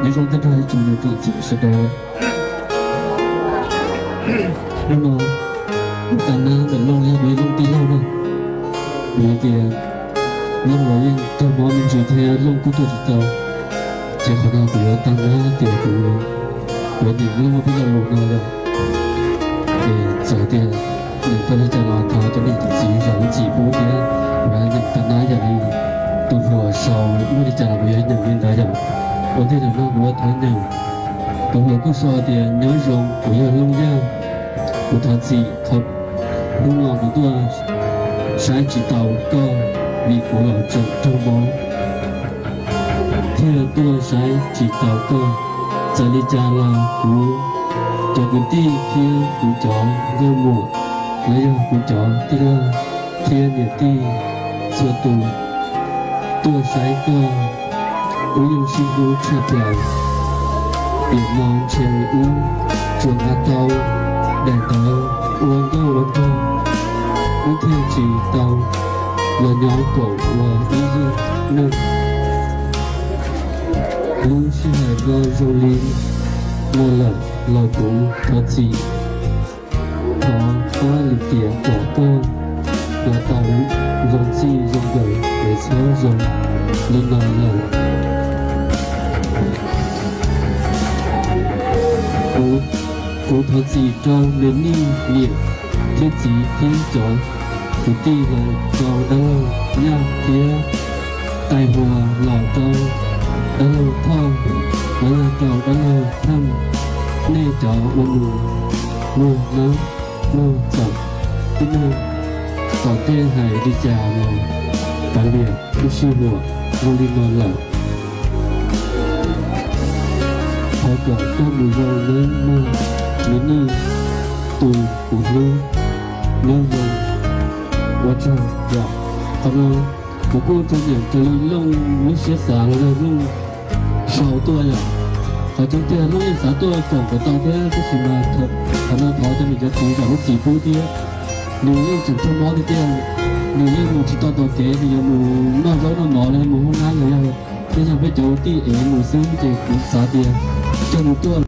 Nyob zoo tag nrho ib tsoom niam tsoom txiv sawv daws. Hnub no kuv tau nab ntawm Looj, yog kuv yog Looj tij laug na. Vim tias nyob los yeej raug mob me ntsis thiab Looj kuj tuaj tsis tau, ces qhov no kuv yuav tau nab tias kuv yuav nyeem Looj ob peb lo lus no yom. Es txawm tias nyeem tau li cas los thov cov niam cov txiv zam lub txim pub thiab, kuv yuav nyeem tau nab yam li tus hluas sau muaj li cas los kuv yuav nyeem li ntawd yom. Ua ntej ntawm no kuv yuav thov nyeem. Tus hluas kuj sau tias nyob zoo, kuv yog Looj Yaj, kuv thov txim qhov hnub no kuv tuaj saib tsis tau koj vim kuv los tseem raug mob thiaj tuaj saib tsis tau koj. Txawm li cas los kuv cov kwv tij thiab kuv cov nkauj muam los yog kuv cov tij laug thiab niam tij txhua tus tuaj saib koj, wb yeej sib hlub tshaj plaws. Tiam no ntshe wb tsuas nqa tau daim ntawv ua nkauj ua nraug, wb thiaj tsis tau los nyob koom ua ib yig neej. Lub sij hawm no zoo li no lawm los kuv thov txim. Thov pab lim tiam kom koj los tau zoo txij zoo nkawm es txhob zoo li no lawm. Kuv, kuv thov txim rau me nij niam thiab txiv thiab cov kwv tij los rau dab laug Yaj thiab tais huas los rau dab laug Thoj los yog rau dab laug Thaj, nej cov ua nus muag nab muag txaum tib neeg. Tom ntej hais li cas los kav liam, wb sib huam zoo li no lawm. Thov kom koj mus zoo nawb mog, me nij tus kuv hlub, nyob zoo, ua tsaug yom. Qhov no kuv kuj tau nyeem raws li Looj lub siab xav los yog Looj sau tuaj yom. Qhov tseeb tiag Looj yeej xav tuaj koom kom tau thiab, tab sis mas qhov no thov cov niam cov txiv zam lub txim pub thiab. Nws yeej tseem raug mob tiag tiag, nws yeej mus tsis tau taus kev, nws yuav mus noj zaub noj mov los yog mus hoob nab los yog, yog peb cov ua tij es mus xwb ces kuv xav tias coj nws tuaj